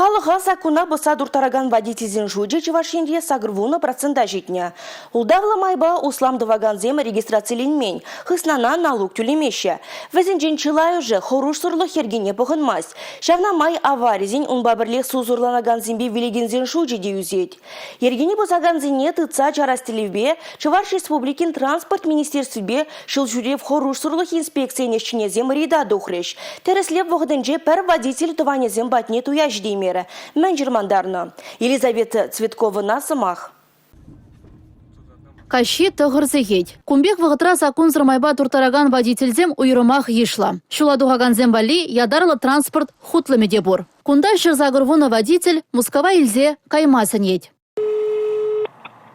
Халӑха саккуна пӑсса турттаракан водительсен шучӗ Чӑваш Енре 80 процента ҫитнӗ. Ултавлӑ майпа услам тӑвакансем регистрациленмен, хыснана налук тӳлемеҫҫӗ. Вӗсенчен чылайӑшӗ хӑрушсӑрлӑх йӗркине пӑхӑнмасть. Ҫавна май аварисен унпа пӗрлех сусӑрланакансемпе вилекенсен шучӗ те ӳсет. Йӗркене пӑсакансене тытса чарас тӗллевпе Чӑваш Республикин Транспорт министерствипе ҫул ҫӳрев хӑрушсӑрлӑх инспекцийӗн ӗҫченӗсем рейда тухрӗҫ. Тӗрӗслев вӑхӑтӗнче пӗр водитель тӑванӗсем патне туя ҫитеймерӗ. Мӗн чӑрмантарнӑ? Елизавета Цветковӑна сӑмах. Каҫхи тӑхӑр сехет. Кун пек вӑхӑтра саккунсӑр майпа турттаракан водительсем уйрӑмах йышлӑ. Ҫула тухакансем валли ятарлӑ транспорт хутлӑмӗ те пур. Кунта 180 водитель Мускава илсе кайма сӗнет.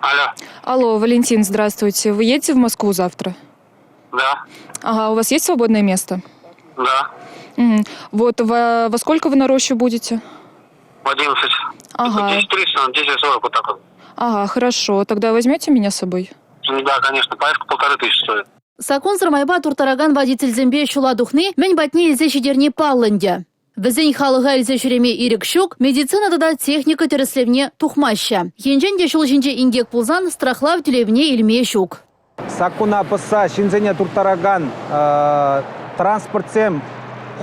Алло. Алло, Валентин, здравствуйте. Вы едете в Москву завтра? Да. Ага, у вас есть свободное место? Да. Угу. Вот во, во сколько вы на роще будете? В 11. Ага. 10.30, 10.40, вот так вот. Ага, хорошо. Тогда возьмете меня с собой? Да, конечно, поездка 1500 стоит. Саккунсӑр майпа турттаракан водительсемпе ҫула тухни мӗн патне илсе ҫитерни паллӑ ӗнтӗ. Вӗсен халӑха илсе ҫӳреме ирӗк ҫук, медицина тата техника тӗрӗслевне тухмаҫҫӗ. Енчен те ҫул ҫинче инкек пулсан страхлав тӳлевне илме ҫук. Саккуна пӑсса ҫынсене турттаракан транспортсем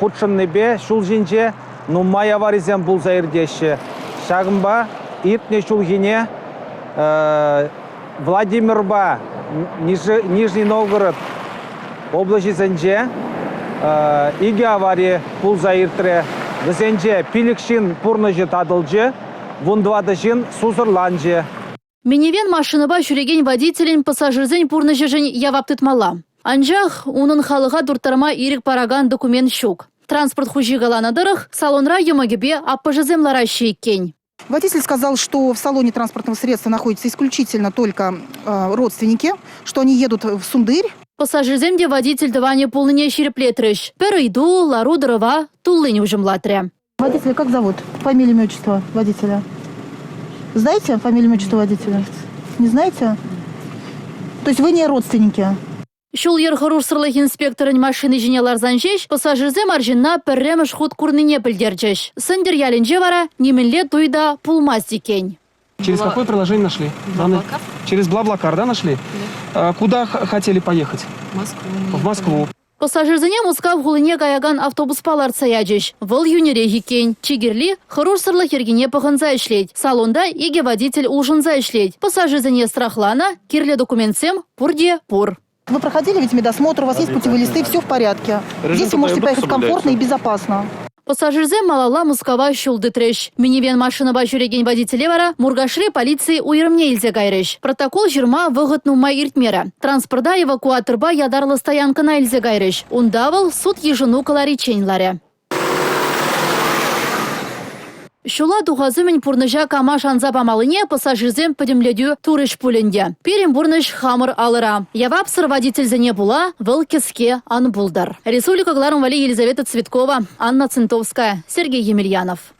хутшӑннипе ҫул ҫинче нумай аварисем пулса иртеҫҫӗ. Ҫакӑнпа иртнӗ ҫулхине Владимирпа Нижний Новгород облаҫӗсенче икӗ авари пулса иртрӗ. Вӗсенче пилӗк ҫын пурнӑҫӗ татӑлчӗ, 14 ҫын сусӑрланчӗ. Минивэн машинӑпа ҫӳрекен водителӗн пассажирсен пурнӑҫӗшӗн явап тытмалла. Анчах унӑн халӑха турттарма ирӗк паракан документ ҫук. Транспорт хуҫи каланӑ тӑрӑх, салонра йӑмӑкӗпе аппӑшӗсем лараҫҫӗ иккен. Водитель сказал, что в салоне транспортного средства находятся исключительно только родственники, что они едут в Сундырь. Пассажирсем те водитель тӑванӗ пулнине ҫирӗплетрӗҫ. Пӗр ыйту лару-тӑрӑва туллин уҫӑмлатрӗ. Водителя как зовут? Фамилия, имя, отчество водителя. Знаете фамилию, имя, отчество водителя? Не знаете? То есть вы не родственники? Ҫул-йӗр хӑрушсӑрлӑх инспекторӗн машини ҫине ларсан ҫеҫ пассажирсем арҫынна пӗрремӗш хут курнине пӗлтерчӗҫ. Сӗнтӗр ялӗнче вара нимӗнле туй та пулмасть иккен. Через какое приложение нашли? Блаблакар. Через Блаблакар, да, нашли? Да. Куда хотели поехать? В Москву. В Москву. Пассажирсене Мускав хулине каякан автобуспа лартса ячӗҫ. Вӑл йӳнӗрех иккен. Чи кирли – хӑрушсӑрлӑх йӗркине пӑхӑнса ӗҫлет. Салонта икӗ водитель улшӑнса ӗҫлет. Пассажирсене страхланӑ, кирлӗ документсем пурте пур. Вы проходили ведь медосмотр, у вас есть путевые листы, все в порядке. Здесь вы можете поехать комфортно и безопасно. Пассажирсем малалла Мускава ҫул тытрӗҫ. Минивэн машинӑпа ҫӳрекен водителе вара Муркашри полици уйрӑмне илсе кайрӗҫ. Протокол ҫырма вӑхӑт нумай иртмерӗ. Транспорта эвакуаторпа ятарлӑ стоянкӑна илсе кайрӗҫ. Унта вӑл суд йышӑну кӑлариччен ларӗ. Ҫула тухас умӗн пурнӑҫа кама шанса памаллине пассажирсем пӗтӗмлетӳ турӗҫ пуль ӗнтӗ. Пирӗн пурнӑҫ хамӑр алӑра. Явапсӑр водительсене пула вӑл кӗске ан пултӑр. Республика кӑларӑм валли Елизавета Цветкова, Анна Центовская, Сергей Емельянов.